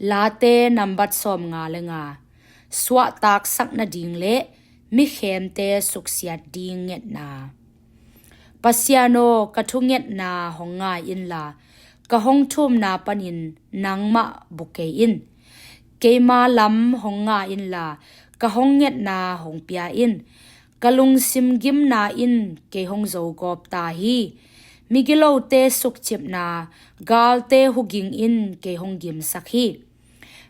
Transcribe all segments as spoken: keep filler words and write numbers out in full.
Late nambat sawmnga le nga. Suahtaksak nading le mikhemte suksiat ding ngetna. Pasian aw, ka thungetna hong ngai inla, ka hong thumna panin nangmah bu kei in. Keima lam hong nga inla, ka hong ngetna hong pia in. Ka lungsim gimna in kei hong zogawp ta hi. Migilote sukcipna, galte huging in kei hong gimsak hi.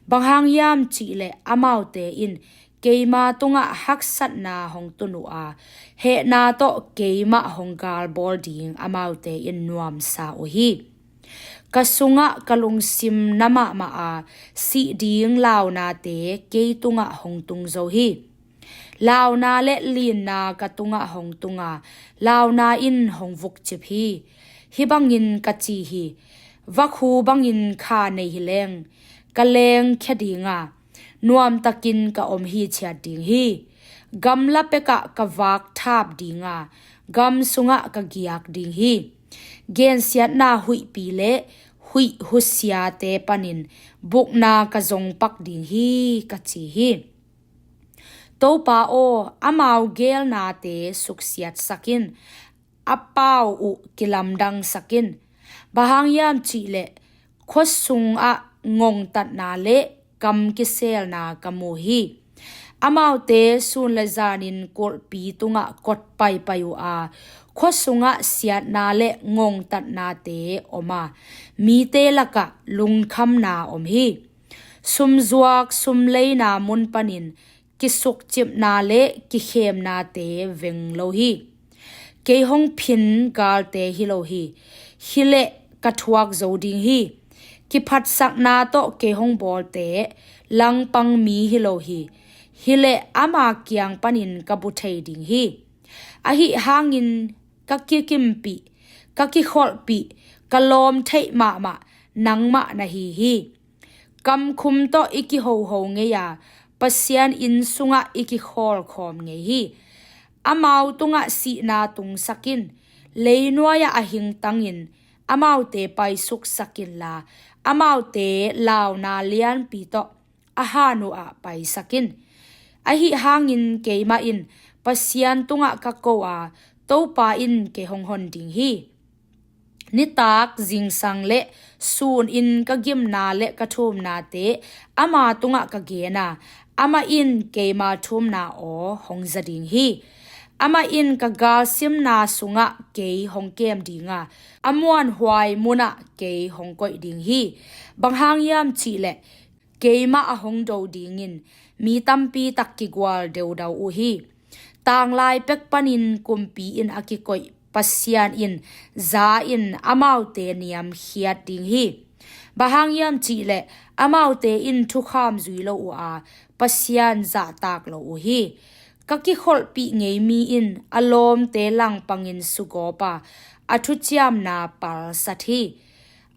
Bang hang hiam cihleh amaute in keima tungah haksatna hong tun uh a, hehna tawh keimah hong galbawl ding amaute in nuamsa uh hi. Ka sungah ka lungsim na mahmah a, sih ding launate kei tungah hong tung zo hi. Launa le linna ka tungah hong tung a, launa in hong vukcip hi. Hih bangin ka ci hi. Vakhu bangin kha nei hi leng, ka lengkhia ding a, nuamtakin ka om hi ciat ding hi. Gamla pekah ka vak thap ding a, gam sungah ka giak ding hi. Gensiatna huihpi le huih husiate panin bukna ka zongpak ding hi, ka ci hi. Topa aw, amau geelnate suksiatsak in, a pau uh kilamdangsak in. Bang hang hiam cihleh khuasungah ngongtatna le kam kiselna ka mu hi. Amaute sun le zanin kulhpi tungah kot paipai uh a, khuasungah siatna le ngongtatnate om a, mite lakah lungkhamna om hi. Sumzuak sumleina mun panin kisukcipna le kikhemnate veng lo hi. Kei hong phin galte hi lo hi. Hileh ka thuak zo ding hi. Kiphatsakna tawh kei hong bawlte langpang mi hi lo hi. Hileh ama kiang panin ka bu thei ding hi. Ahi hangin ka kikimpih, ka kikholhpih, ka lawm theih mahmah nangmah na hi hi. Kamkhum tawh i kihoho ngei a, Pasian inn sungah i kikhawlkhawm ngei hi. Amau tungah sihna tungsak in, leinuai-ah a hingtangin amaute paisuksak inla, amaute launa lianpi tawh a han uh ah paisak in. Ahi hangin keimah in Pasian tungah ka ko a, Topa in kei hong hon ding hi. Nitak zingsang le sunin ka gimna le ka thumnate ama tungah ka gen a, amah in keima thumna aw hong za ding hi. Amah in ka galsimna sungah kei hong kem ding a, a muanhuai munah kei hong koih ding hi. Bang hang hiam cihleh keimah a hong do dingin mi tampi tak kigual deudau uh hi. Tanglai pek panin kumpi in a kikoih Pasian in za in amaute niamkhiat ding hi. Bang hang hiam cihleh amaute in thukham zui lo uh a, Pasian zahtak lo uh hi. Ka kikholhpih ngei mi in a lawmte langpangin sugawp a, a thuciamna palsat hi.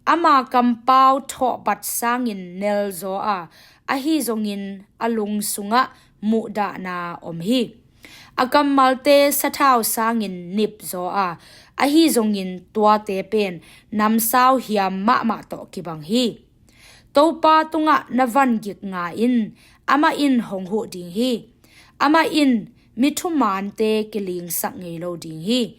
Ama kampau thawhbat sangin nelzaw a, ahi zongin a lung sungah muhdahna om hi. A kammalte sathau sangin nipzaw a, ahi zongin tuate pen namsau hiam mahmah tawh kibang hi. Topa tungah na vangik nga in, amah in hong huh ding hi. Amah in mi thumante kilingsak ngei lo ding hi.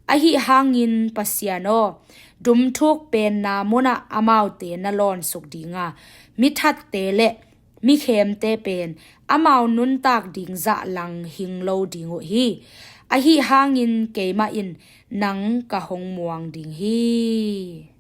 Ahi hangin Pasian aw, dumthuk penna munah amaute na lawnsuk ding a, mi thatte le mi khemte pen amau nuntak ding zah lang hing lo ding uh hi. Ahi hangin keimah in nang ka hong muang ding hi.